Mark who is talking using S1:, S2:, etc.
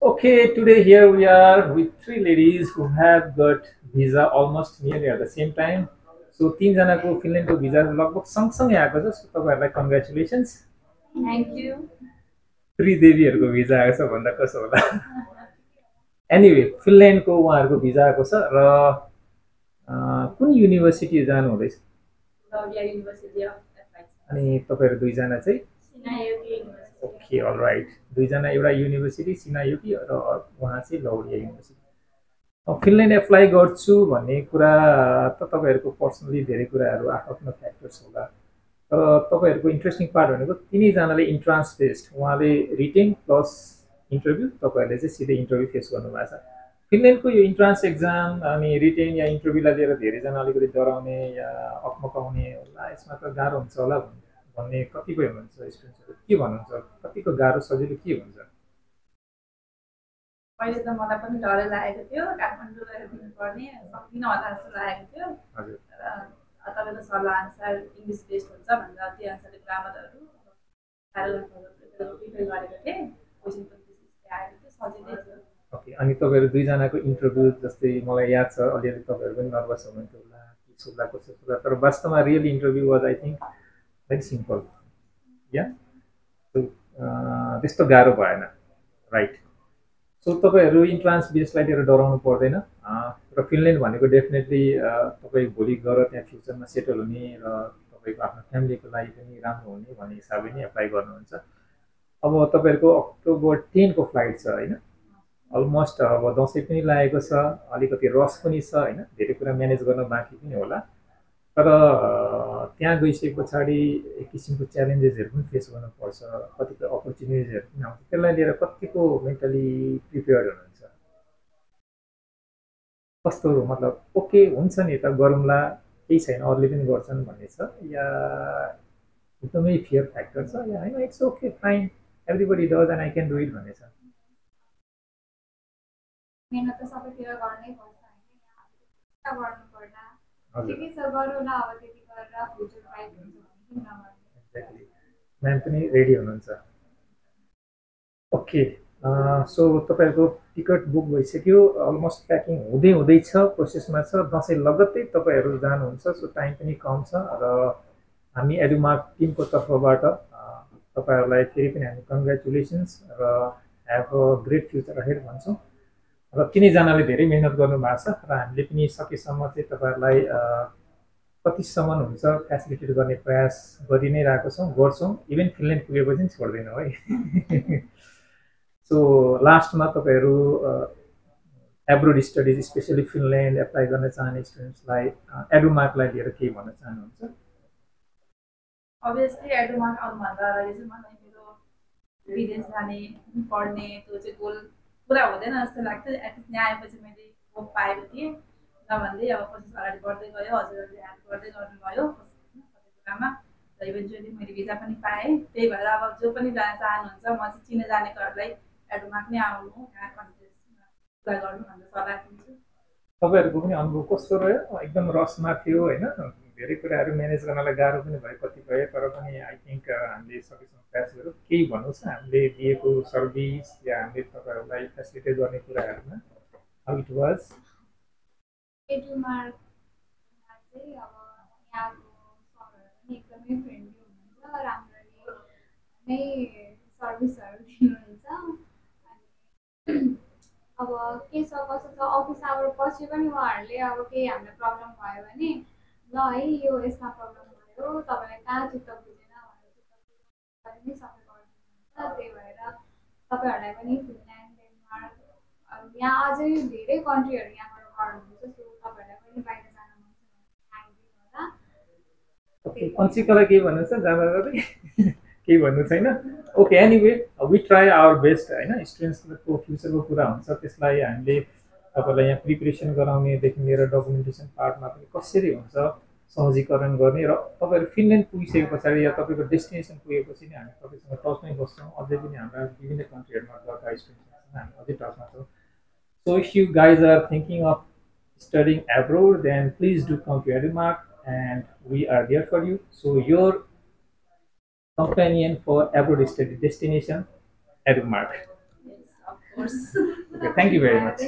S1: Okay, today here we are with three ladies who have got visa almost nearly at the same time. So तिनजनाको फिनल्यान्डको visa लगभग सँगसँगै आएको छ so तपाईँहरूलाई कङ्ग्रेचुलेसन्स
S2: Thank you.
S1: त्रिदेवीहरूको भिजा आएको छ भन्दा कसो होला एनिवे फिनल्यान्डको उहाँहरूको भिजा आएको छ र कुन युनिभर्सिटी जानु हुँदैछ
S2: Claudia University of Advice.
S1: अनि तपाईँहरू दुईजना चाहिँ
S2: Sinayogi University.
S1: Okay all right दुईजना एउटा युनिभर्सिटी सिनायुकी र उहाँ चाहिँ लौडिया युनिभर्सिटी फिनल्यान्ड एप्लाई गर्छु भन्ने कुरा त तपाईँहरूको पर्सनली धेरै कुराहरू आफ्नो फ्याक्टर्स होला तर तपाईँहरूको इन्ट्रेस्टिङ पार्ट भनेको तिनैजनाले इन्ट्रान्स बेस्ड उहाँले रिटेन प्लस इन्टरभ्यू तपाईँहरूले चाहिँ सिधै इन्टरभ्यू फेस गर्नुभएको छ फिनल्यान्डको यो इन्ट्रान्स एक्जाम अनि रिटेन या इन्टरभ्यूलाई लिएर धेरैजना अलिकति डराउने या अकमकाउने होला यसमा त गाह्रो हुन्छ होला भन्ने कतिपय हुनुहुन्छ स्टुडेन्ट्सहरू के भन्नुहुन्छ कतिको गाह्रो सजिलो के हुन्छ
S2: पहिले त मलाई पनि डरै लागेको थियो काठमाडौँ गएर दिनुपर्ने सक्दिनँ होला जस्तो लागेको थियो
S1: हजुर
S2: र तपाईँको सल्लाह अनुसार इङ्ग्लिस बेस्ड हुन्छ भनेर त्यो अनुसारले ग्रामरहरू प्रिपेयर गरेको थिएँ क्वेसन पनि त्यसपछि आएको थियो सजिलै थियो
S1: ओके अनि तपाईँहरू दुईजनाको इन्टरभ्यू जस्तै मलाई याद छ अलिअलि तपाईँहरू पनि नर्भस हुनुहुन्थ्यो होला के सोध्ला कसो सोध्ला तर वास्तवमा real interview was I think very simple या त्यस्तो गाह्रो भएन राइट सो तपाईँहरू इन्ट्रान्स बेसलाई लिएर डराउनु पर्दैन र फिनल्यान्ड भनेको डेफिनेटली तपाईँ भोलि गएर त्यहाँ फ्युचरमा सेटल हुने र तपाईँको आफ्नो फ्यामिलीको लागि पनि राम्रो हुने भन्ने हिसाबले नै एप्लाई गर्नुहुन्छ अब तपाईँहरूको अक्टोबर 10 को फ्लाइट छ होइन अलमोस्ट अब दसैँ पनि लागेको छ अलिकति रस पनि छ होइन धेरै कुरा म्यानेज गर्न बाँकी पनि होला तर त्यहाँ गइसके पछाडि एक किसिमको च्यालेन्जेसहरू पनि फेस गर्नुपर्छ कतिपय अपर्च्युनिटिजहरू पनि आउँछ त्यसलाई लिएर कतिको मेन्टली प्रिपेयर्ड हुनुहुन्छ कस्तो मतलब ओके हुन्छ नि त गरौँला केही छैन अरूले पनि गर्छन् भन्ने छ या एकदमै फियर फ्याक्टर छ या होइन it's okay fine everybody does and I can do it भन्ने छ
S3: मेहनत त सबैतिर गर्नै पर्छ होइन यहाँ गर्नु पर्ला
S1: हजुर
S3: ठिकै छ गरौँला अब त्यति गरेर फ्युचर ब्राइट हुन्छ भने किन नगर्ने
S1: एक्ज्याक्टली म्याम पनि रेडी हुनुहुन्छ ओके सो तपाईँहरूको टिकट बुक भइसक्यो अलमोस्ट प्याकिङ हुँदै हुँदैछ प्रोसेसमा छ दसैँ लगत्तै तपाईँहरू जानुहुन्छ सो टाइम पनि कम छ र हामी एडुमार्क टिमको तर्फबाट तपाईँहरूलाई फेरि पनि हामी कङ्ग्रेचुलेसन्स र have a great future ahead भन्छौँ र तिनैजनाले धेरै मिहिनेत गर्नुभएको छ र हामीले पनि सकेसम्म चाहिँ तपाईँहरूलाई कतिसम्म हुन्छ फेसिलिटेट गर्ने प्रयास गरि नै रहेको छौँ गर्छौँ इभन फिनल्यान्ड पुगेपछि पनि छोड्दैनौँ है सो लास्टमा तपाईँहरू abroad studies specially Finland apply गर्न चाहने स्टुडेन्ट्सलाई एडुमार्कलाई लिएर केही भन्न चाहनुहुन्छ
S2: अभियसली एडुमार्क आउनुभन्दा अगाडि चाहिँ मलाई मेरो विदेश जाने पढ्ने त्यो चाहिँ गोल पुरा हुँदैन जस्तो लाग्थ्यो एटलिस्ट यहाँ आएपछि मैले होप पाएको थिएँ नभन्दै अब प्रोसेस अगाडि बढ्दै गयो हजुरहरूले हेल्प गर्दै गर्नुभयो सबै कुरामा र इभेन्चुअली मैले भिजा पनि पाएँ त्यही भएर अब जो पनि जान चाहनुहुन्छ म चाहिँ चिने जानेकोहरूलाई एडुमार्क नै आउनु यहाँ कन्फरेन्समा कुरा गर्नु भनेर सल्लाह दिन्छु
S1: तपाईँहरूको पनि अनुभव कस्तो रह्यो एकदम रसमा थियो होइन धेरै कुराहरू म्यानेज गर्नलाई गाह्रो पनि भयो कतिपय तर पनि आई थिङ्क हामीले सकेसम्म प्रयास गऱ्यौँ केही भन्नु छ हामीले दिएको सर्भिस या हामीले तपाईँहरूलाई फेसिलिटेट गर्ने कुराहरूमा हाउ इट वाज
S3: एडुमार्कमा चाहिँ अब यहाँको सरहरू पनि एकदमै फ्रेन्डली हुनुहुन्छ राम्ररी नै सर्भिसहरू दिनुहुन्छ अनि अब के छ कसो छ अफिस आवर पछि पनि उहाँहरूले अब केही हामीलाई प्रब्लम भयो भने ल है यो यसमा प्रब्लम भयो तपाईँलाई कहाँ चित्त बुझेन भनेर चित्त बुझेर नै सबै गरिदिनुहुन्छ त्यही भएर तपाईँहरूलाई पनि फिनल्यान्ड डेनमार्क यहाँ अझै धेरै कन्ट्रीहरू यहाँबाट गर्नुहुन्छ सो तपाईँहरूलाई पनि बाहिर जान मन छ भने आइदिनु होला
S1: ओके पञ्चिकालाई केही भन्नु छ जाँदा जाँदै केही भन्नु छैन okay anyway we try our best होइन स्टुडेन्ट्सको फ्युचरको कुरा हुन्छ त्यसलाई हामीले तपाईँलाई यहाँ प्रिपेरेसन गराउनेदेखि लिएर डकुमेन्टेसन पार्टमा पनि कसरी हुन्छ सहजीकरण गर्ने र तपाईँहरू फिनल्यान्ड पुगिसके पछाडि या तपाईँको डेस्टिनेसन पुगेपछि नै हामी तपाईँसँग टचमै बस्छौँ अझै पनि हाम्रा विभिन्न कन्ट्रीहरूमा गएका स्टुडेन्ट्ससँग हामी अझै टचमा छौँ so if you guys are thinking of studying abroad, then please do come to Edinburgh and we are there for you. So your companion for abroad study destination, Edinburgh.
S2: Yes, of course. होस्।
S1: Okay, thank you very much.